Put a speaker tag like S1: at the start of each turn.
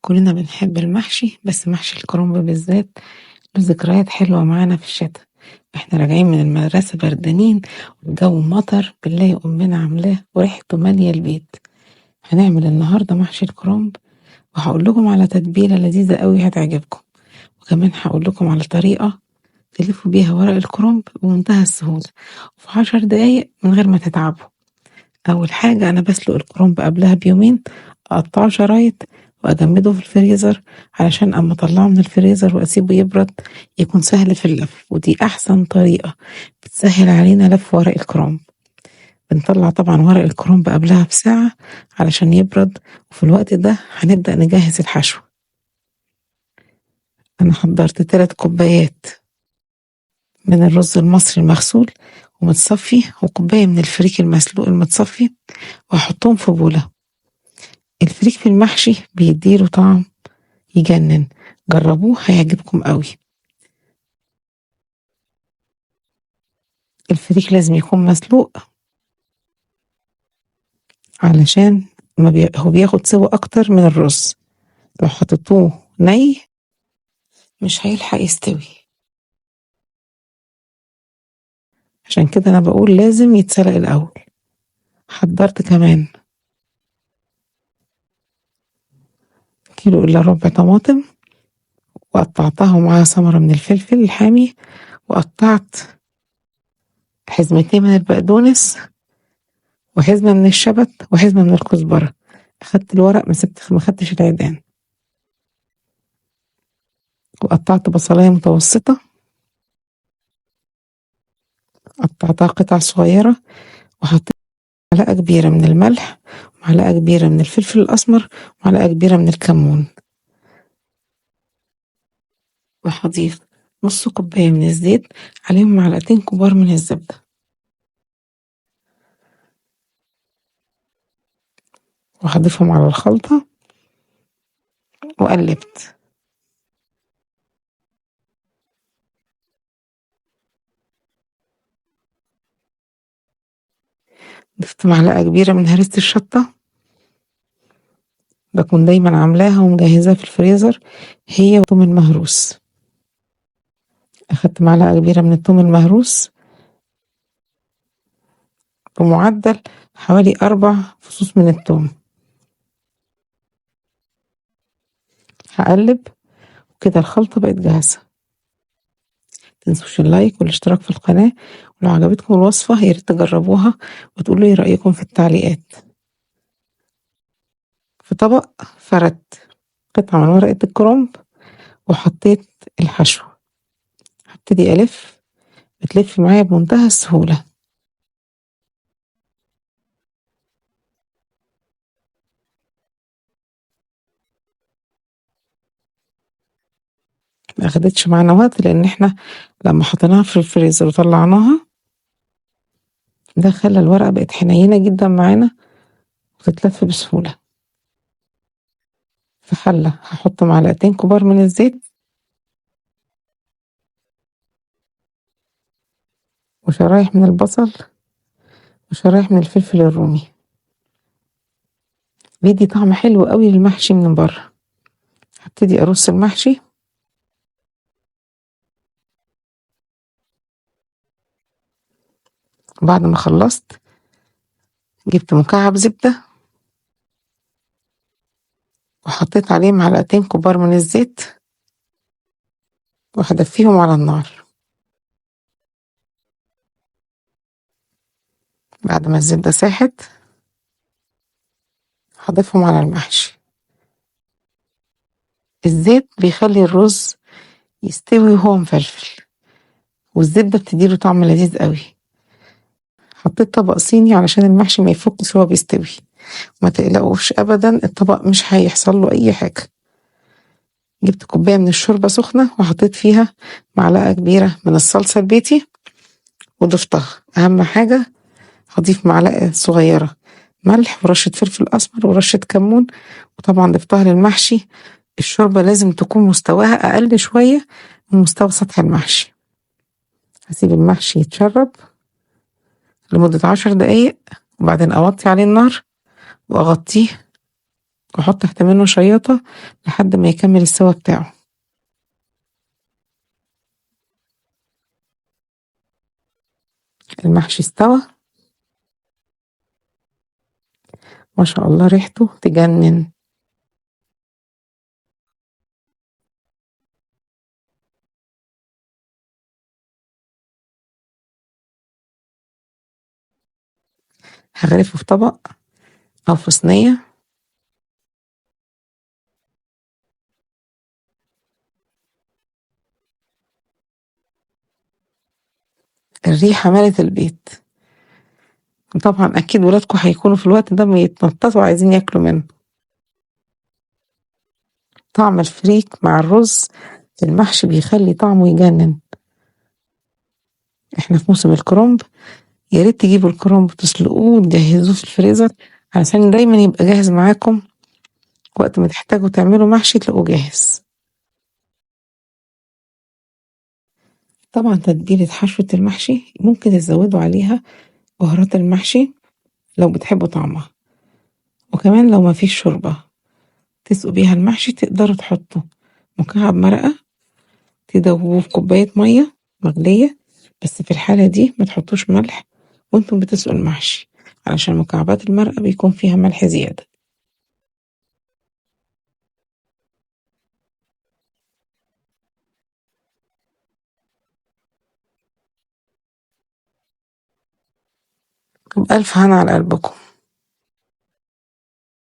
S1: كلنا بنحب المحشي، بس محشي الكرنب بالذات له ذكريات حلوة معانا في الشتا. واحنا راجعين من المدرسة بردانين والجو مطر، بنلاقي أمنا عاملاه وريحته مالية البيت. هنعمل النهاردة محشي الكرنب، وهقول لكم على تتبيلة لذيذة قوي هتعجبكم، وكمان هقول لكم على طريقة تلفوا بيها ورق الكرنب بمنتهى السهولة وفي 10 دقايق من غير ما تتعبوا. أول حاجة أنا بسلق الكرنب قبلها بيومين، أقطعه شرايط وأجمده في الفريزر علشان أما أطلعه من الفريزر وأسيبه يبرد يكون سهل في اللف، ودي أحسن طريقة بتسهل علينا لف ورق الكرنب. بنطلع طبعا ورق الكرنب قبلها بساعة علشان يبرد، وفي الوقت ده هنبدأ نجهز الحشو. أنا حضرت 3 كوبايات من الرز المصري المغسول ومتصفي، وكوباية من الفريك المسلوق المتصفي، وهحطهم في بولة. الفريك في المحشي بيديله طعم يجنن، جربوه هيعجبكم قوي. الفريك لازم يكون مسلوق علشان ما هو بياخد سوا اكتر من الرز، لو حطيتوه ني مش هيلحق يستوي، عشان كده انا بقول لازم يتسلق الاول. حضرت كمان كيلو الا ربع طماطم، وقطعتها ومعاها ثمرة من الفلفل الحامي، وقطعت حزمتين من البقدونس وحزمة من الشبت وحزمة من الكزبرة. أخدت الورق ما خدتش العيدان. وقطعت بصلاية متوسطة، قطعتها قطع صغيرة، وحطيت معلقة كبيرة من الملح ومعلقة كبيرة من الفلفل الأسمر ومعلقة كبيرة من الكمون، وهضيف نص كوباية من الزيت عليهم معلقتين كبار من الزبدة، وهضيفهم على الخلطة. وقلبت. ضفت معلقة كبيرة من هريسة الشطة، بكون دايما عاملاها ومجهزاها في الفريزر، هي والثوم المهروس. أخدت معلقة كبيرة من الثوم المهروس بمعدل حوالي 4 فصوص من الثوم. هقلب وكده الخلطة بقت جاهزة. متنسوش اللايك والاشتراك في القناة، ولو عجبتكم الوصفة يا ريت تجربوها وتقولوا لي رأيكم في التعليقات. في طبق فردت قطعة من ورقة الكرنب وحطيت الحشو. هبتدي ألف، بتلف معايا بمنتهى السهولة. ما أخدتش معانا وقت لأن احنا لما حطيناها في الفريزر وطلعناها ده خلى الورقة بقت حنينة جدا معانا وتتلف بسهولة. في حلة هحط معلقتين كبار من الزيت وشرايح من البصل وشرايح من الفلفل الرومي، بيدي طعم حلو قوي للمحشي من بره. هبتدي ارص المحشي. بعد ما خلصت جبت مكعب زبدة وحطيت عليه معلقتين كبار من الزيت وهدفيهم على النار. بعد ما الزبدة ساحت هضيفهم على المحشي. الزيت بيخلي الرز يستوي وهو مفلفل، والزبدة بتديله طعم لذيذ قوي. حطيت طبق صيني علشان المحشي ما يفكش وهو بيستوي، ما تقلقوش ابدا الطبق مش هيحصل له اي حاجة. جبت كوباية من الشوربة سخنة وحطيت فيها معلقة كبيرة من الصلصة البيتي وضفتها. اهم حاجة هضيف معلقة صغيرة ملح ورشة فلفل أسمر ورشة كمون، وطبعا ضفتها للمحشي. الشوربة لازم تكون مستواها أقل شوية من مستوى سطح المحشي. هسيب المحشي يتشرب لمدة 10 دقايق، وبعدين أوطي عليه النار وأغطيه وأحط تحت منه شياطة لحد ما يكمل السوا بتاعه. المحشي استوى ما شاء الله، ريحته تجنن. هغرفه في طبق أو في صينية. الريحة ملت البيت، وطبعا أكيد ولادكم هيكونوا في الوقت ده بيتنططوا عايزين ياكلوا منه. طعم الفريك مع الرز في المحشي بيخلي طعمه يجنن. احنا في موسم الكرنب، يا ريت تجيبوا الكرنب تسلقوه وتجهزوه في الفريزر علشان دايما يبقى جاهز معاكم وقت ما تحتاجوا تعملوا محشي تلاقوه جاهز. طبعا تتبيلة حشوة المحشي ممكن تزودوا عليها بهارات المحشي لو بتحبوا طعمها، وكمان لو ما فيش شوربة تسقوا بيها المحشي تقدروا تحطوا مكعب مرقة تدوبوه في كوباية مية مغلية، بس في الحالة دي ما تحطوش ملح وانتم بتسقوا المحشي علشان مكعبات المرقة بيكون فيها ملح زيادة. وبألف هنا على قلبكم.